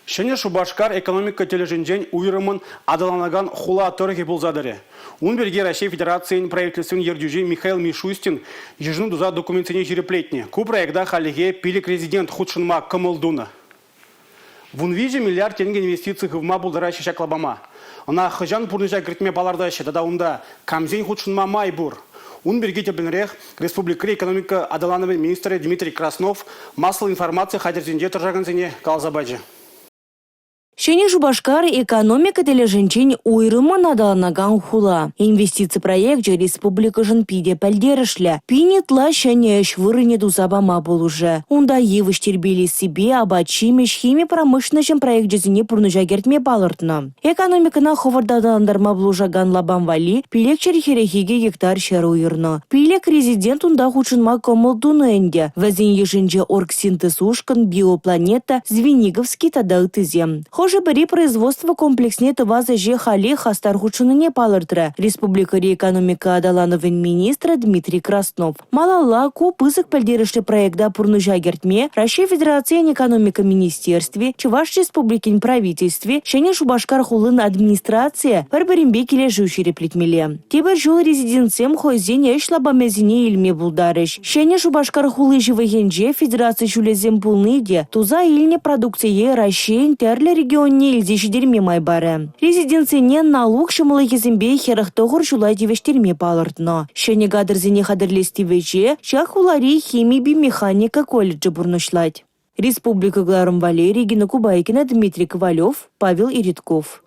Ҫӗнӗ Шупашкар экономика тӗлӗшӗнчен уйрӑммӑн аталанакан хула тӑрӑхӗ пулса тӑрӗ. Ун пирки Раҫҫей Федерацийӗн Правительствин ертӳҫи Михаил Мишустин йышӑну туса документсене ҫирӗплетнӗ. Ку проекта хальлӗхе 5 резидент хутшӑнма кӑмӑл тунӑ. 13 миллиард тенкӗ инвестици хывма пултараҫҫӗ ҫак лапама. Ӑна хӑҫан пурнӑҫа кӗртме палӑртаҫҫӗ тата унта камсен хутшӑнма май пур? Ун пирки тӗплӗнрех республикӑри экономика аталанӑвӗн министрӗ Дмитрий Краснов массӑллӑ информаци хатӗрӗсенче тӑрӑшакансене каласа пачӗ. Ҫӗнӗ Шупашкар экономика тӗлӗшӗнчен уйрӑммӑн аталанакан хула. Инвестици проекчӗ республикӑшӑн питӗ пӗлтерӗшлӗ. Пин ытла ҫӗнӗ ӗҫ вырӑнӗ туса пама пулӑшӗ. Унта йывӑҫ тирпейлессипе апат-ҫимӗҫ, хими промышленноҫӗн проекчӗсене пурнӑҫа кӗртме палӑртнӑ. Экономикӑна хӑвӑрт аталантарма пулӑшакан лапам валли 542 гектар ҫӗр уйӑрнӑ. Пилӗк резидент унта хутшӑнма кӑмӑл тунӑ ӗнтӗ. Вӗсен йышӗнче Оргсинтез ушкӑн, Биопланета, Звениговский тата ыттисем. Хӑшӗ-пӗри производство комплексне тӑвас ӗҫе халех хастар хутшӑннине палӑртрӗ республикӑри экономика аталанӑвӗн министрӗ Дмитрий Краснов. Малалла ку пысӑк пӗлтерӗшлӗ проекта пурнӑҫа кӗртме Раҫҫей Федерацийӗн Экономика министерстви, Чӑваш Республикин Правительстви, Ҫӗнӗ Шупашкар хулин администрацийӗ пӗр-пӗринпе килӗшӳ ҫирӗплетмелле. Тепӗр ҫул резидентсем хӑйсен ӗҫ лапамӗсене илме пултарӗҫ. Ҫӗнӗ Шупашкар хули ҫывӑхӗнче федераци ҫулӗсем пулни те туса илнӗ продукцие Раҫҫейӗн тӗрлӗ регионне илсе ҫитерме май парӗ. Резидентсене налук ҫӑмӑллӑхӗсемпе 49 ҫула тивӗҫтерме палӑртнӑ. Ҫӗнӗ кадрсене хатӗрлес тивӗҫе ҫак хулари химипе механика колледжӗ пурнӑҫлать. Республика кӑларӑм Валерий Гина Кубайкина, Дмитрий Ковалев, Павел Иритков.